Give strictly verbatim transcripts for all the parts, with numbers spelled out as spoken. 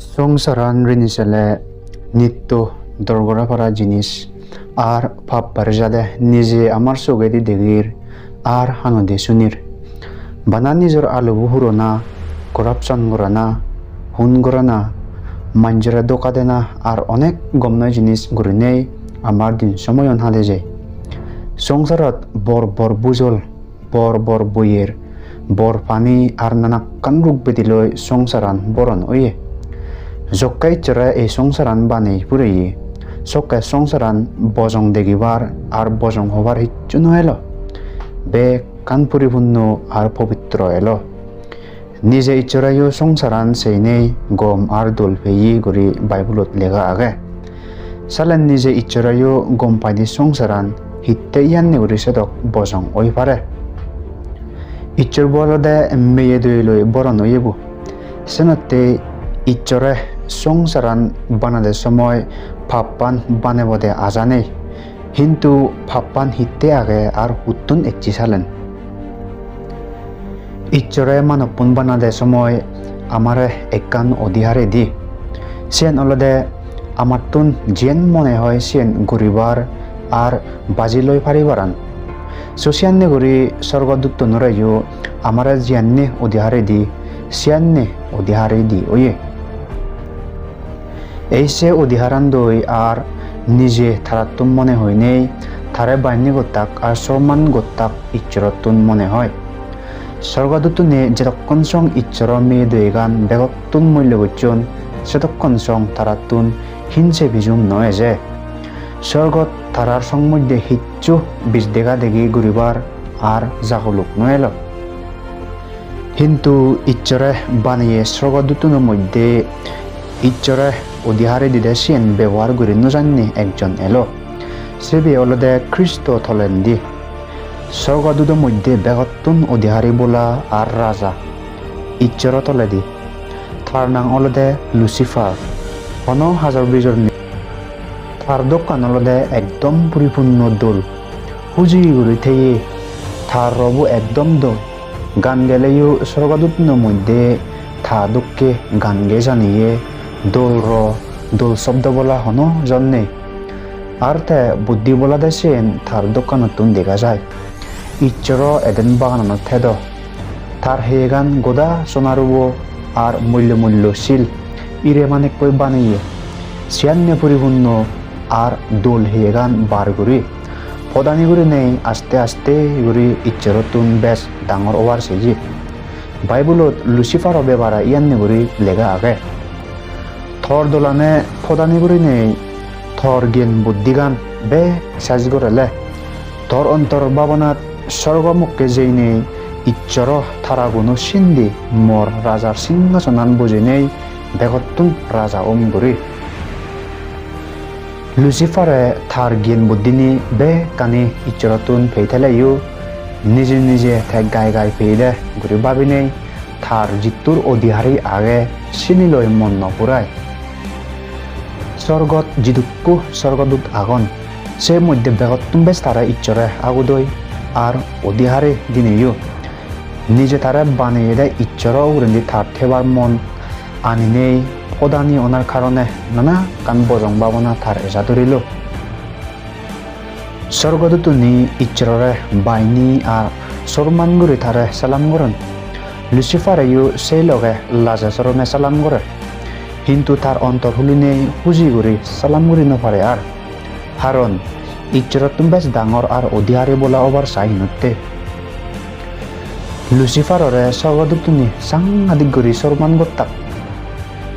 Songsaran rini sele nitto dor gora para jinis, ar pap bari jade nije amar sogedi degir ar hanodi sunir. Bana nijor alubo hurona, corruption gorana, hun gorana, manjore doka dena ar onek gom noi jinis gurinei amar din somoyon hade jai. Songsarot bor bor bujol, bor bor boyer, bor pani ar nanakkan rug bedi loi songsaran boron oye. Jokke Issore ei songsaran banei pureye, sokke songsaran bojong degibar ar bojong hobar hissu no elo. Bekkan puripunno ar pobitro elo. Nije Issoreyo songsaran seinei gom ar dol peye guri Bible-ot lega age. Salen nije Issoreyo gom paide songsaran hitte iyanne guri sedok bojong oi pare. Issor bo olode meye doye loi boron oyebo. Senotte Issore songsaran banade somoi pappan banebode aja nei. Hintu pappan hitte age ar huttun ecche salen? Issore manuppun banade somoi amare ekkan udihari di. Siyen olode amattun jiyen mone hoi siyen guribar ar baji loi paribaran. So siyanne guri sorgoduttunoreyo amare jiyanne udihari di, siyanne udihari di oye. Ei se udiharandoi ar nije tarattun mone hoinei, tare bainni gottak ar sorman gottak Issorottun mone hoi. Sorgoduttune jedokkon song Issoro meye doyegan begottun mullo gocchon, sedokkon song tarattun hinse bijum no eje. Sorgot tarar song moddhe hissu bij dega degi guribar ar jaguluk no elo. Hintu Issore baneye sorgoduttuno moddhe Issore udihari dide siyen bebohar guri no janne ekjon elo. Sibe olode Kristo tolendi. Sorgodudo moddhe begottun udihari bola ar raja Issoro toledi. Tar nang olode Lucifer. Hono hajor bijor nei. Tar dokkan olode ekdom puripunno dol. Huji guri theye. Tar robo ekdom dol. Gaan geleyo sorgoduttuno moddhe ta dokke gaan gei janiye dol ro, dol sobdo bola hono jon nei. Ar te buddhi bolade siyen tar dokkanottun dega jai. Issoro Eden bagananot thedo. Tar heyegan goda sona rubo ar mullo mullo sil ire manekkoi baneye. Siyanne puripunno ar dol heyegan bar guri. Podani gurinei aste aste guri Issorottun bej dangor obar seje. Bible-ot Lucifer-o bebare iyanne guri lega age. Tor dolane podani gurinei tor gyan buddigan bek sej gorele. Tor ontor bhabonat sorgo mokke jeinei Issoro taraguno sindi mor rajar singhasonan bojinei begottun raja om guri. Lucifere tar gyan buddini bekkani Issorottun pei teleyo, nije nije te gai gai peyede guri babinei tar jittur odhikari age sini loi mon no purai. Sorgot jidukku sorgodut agon, se moddhe begottun bej tare Issore agudoi ar odhikari dineyo. Nije tare baneyede Issoro ugurendi tar thebar mon aninei podani onar karone nana ekkan bojong babona tar eja dorilo. Sorgoduttuni Issorore baini ar sorman guri tare salam goron. Lucifereyo sei loge laje sorome salam gore. Hintu tar ontor hulinei huji guri salam guri no pare ar. Haron Issorottun bej dangor ar odhikari bola obar sai hinotte. Luciferore sorgoduttuni sangadik guri sorman gottak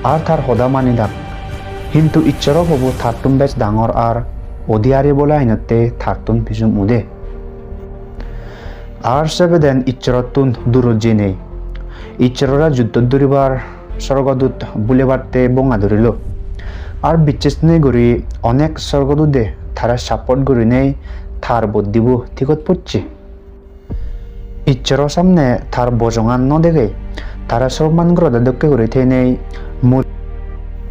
ar tar hoda manidak. Hintu Issoro pobo tartun bej dangor ar odhikari bola hinotte tartun pijum ude. Ar sebeden Issorottun durot jeinei Issorore juddot duribar sorgodut bulebatte bonga durilo. Ar bicches nei guri onek sorgodude tare support gurinei tar boddibo thigot pocche. Issoro samne tar bojongan no degei, tare sorman gorede dokke guri theinei mur-,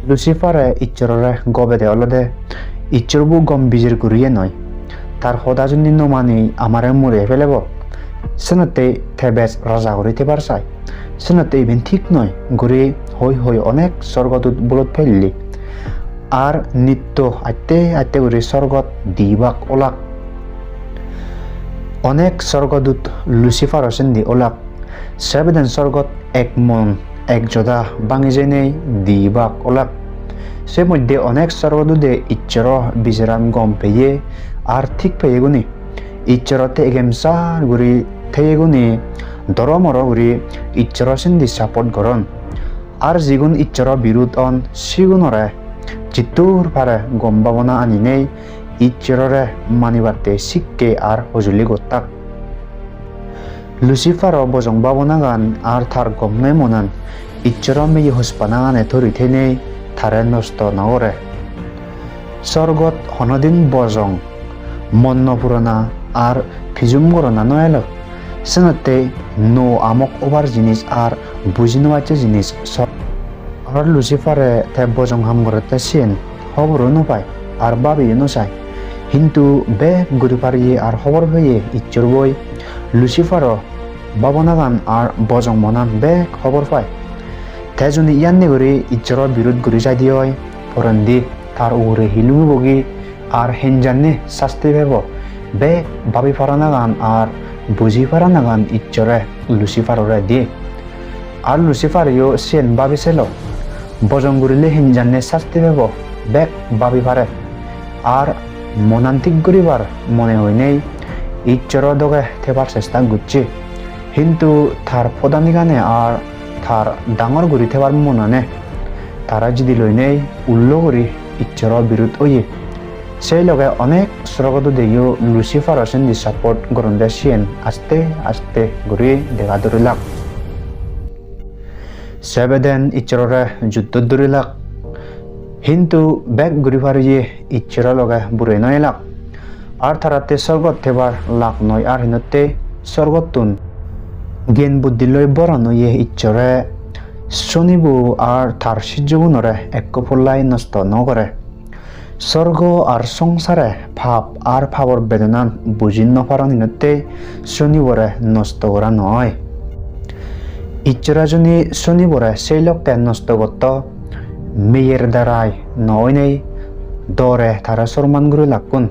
Lucifere Issorore gobede olode, "Issor bu gom bijir guriye noi. Tar hoda juni no mani amare murei pelebo. Senotte te bej raja guri thebar sai." Senotte iben thik noi guri hoi hoi onek sorgodut bolot pelle. Ar nitto aste aste guri sorgot dibak olak. Onek sorgodut Lucifer-o sendi olak. Sebeden sorgot ek mon ek joda bangi jeinei dibak olak. Se moddhe onek sorgodude Issoro bijeran gom peye ar thik peyeguni. Issorotte egemsar guri theyeguni doromoro guri Issoro sendi support goron. Ar jigun Issoro birud on sigunore jittur pare gom babona aninei Issorore manibatte sikke ar hojoli gottak. Lucifero bojong babonagan ar tar gom noi monan Issoro meye hospanagane thori thenei tare nosto no gore. Sorgot honodin bojong, mon no purana ar pijum gorana no elo. Senotte nuo amok obar jinis ar buji no pacche jinis sor-, ar Lucifere te bojong ham gorette siyen hoboro no pai ar babiyo no sai. Hintu bek guri pariye ar hobor peye Issor boi Lucifero babonagan ar bojong monan bek hobor pai. Te juni iyanni guri Issoro birud guri jaide oi, porendi tar ugure hi lungibogi ar henjanne sasti pebo, bek babi paranagan ar buji paranagan Issore Luciferore diye. Ar Lucifereyo siyen babi selo, bojong gurile henjanne sasti pebo, bek babi pare. Ar monan thik guribar mone hoinei Issoro doge thebar chesta gocche. Hintu tar podanigane ar tar dangor guri thebar monane tara jidi loinei ullo guri Issoro birud oye. Sei loge onek sorgodudeyo Lucifero sendi support goronde siyen aste aste guri dega durilak. Sebeden Issorore juddot durilak. Hintu bek guri pariye Issoro loge bure no elak. Ar taratte sorgot thebar lak noi ar hinotte sorgottun gyan buddhi loi boron oye Issore Sonibo ar tar sijjogunore ekko pollai nosto no gore. Sorgo ar songsare pap ar pabor bedonan buji no paron hinotte Sonibore nosto gora no oi. Issore juni Sonibore sei lokke nosto gotto, meyer darai no oinei dore tara sorman guri lakkun.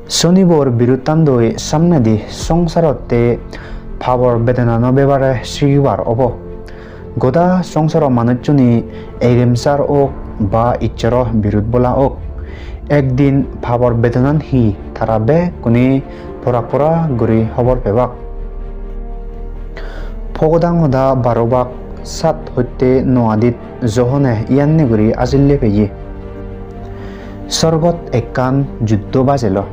Sonibor biruttandoi samnedi songsarotte pabor bedanano bebare sigibar obo. Goda songsaro manuchchuni egemsar ok ba Issoro birut bola ok, ekdin pabor bedanan hi tara bekkune porak porak guri hobor pebak. Pogodang hoda baro bak sat hotte no adit Johone iyanni guri ajille peye. Sorgot ekkan juddo bajelo.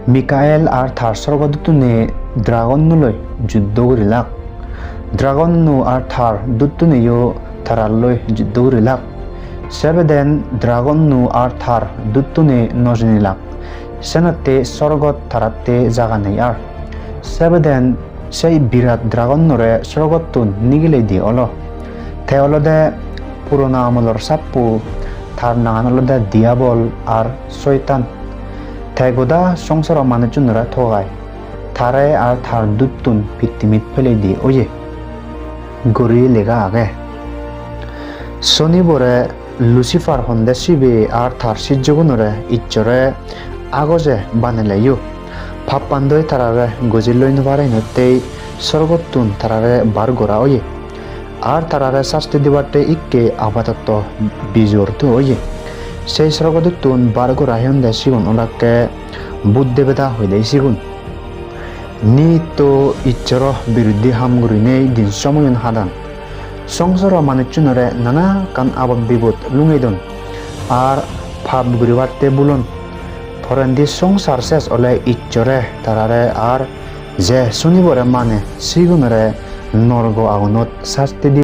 Mikael ar tar sorgoduttune dragonno loi juddo gurilak. Dragonno ar tar duttuneyo taralloi juddo gurilak. Sebeden dragonno ar tar duttune no jinilak. Senotte sorgot taratte jaga nei ar. Sebeden sei birat dragonnore sorgottun nigilei di olo. Te olode purona amolor sappo, tar nangan olode Diabol ar Soitan. Te goda songsaro manuchchunore togai, tare ar tar duttun pittimit pelei di oye guri lega age. Sonibore Lucifer honde sibe ar tar sijjogunore Issore agoje baneleyo. Pappandoi tarare gojil loi no pare hinottei sorgottun tarare bar gora oye. Ar tarare sasti dibatte ikke apatotto bijor to oye. Sei sorgoduttun bar gora heyonde sigun olakke bhut debeda hoide sigun. Nitto Issoro biruddhi ham gurinei din somoyun hadan. Songsaro manuchchunore nana ekkan abot bibot lungei don. Ar pap guribatte bulon. Porendi songsar ses ole Issore tarare ar je Sonibore mane sigunore norgo agunot sasti di.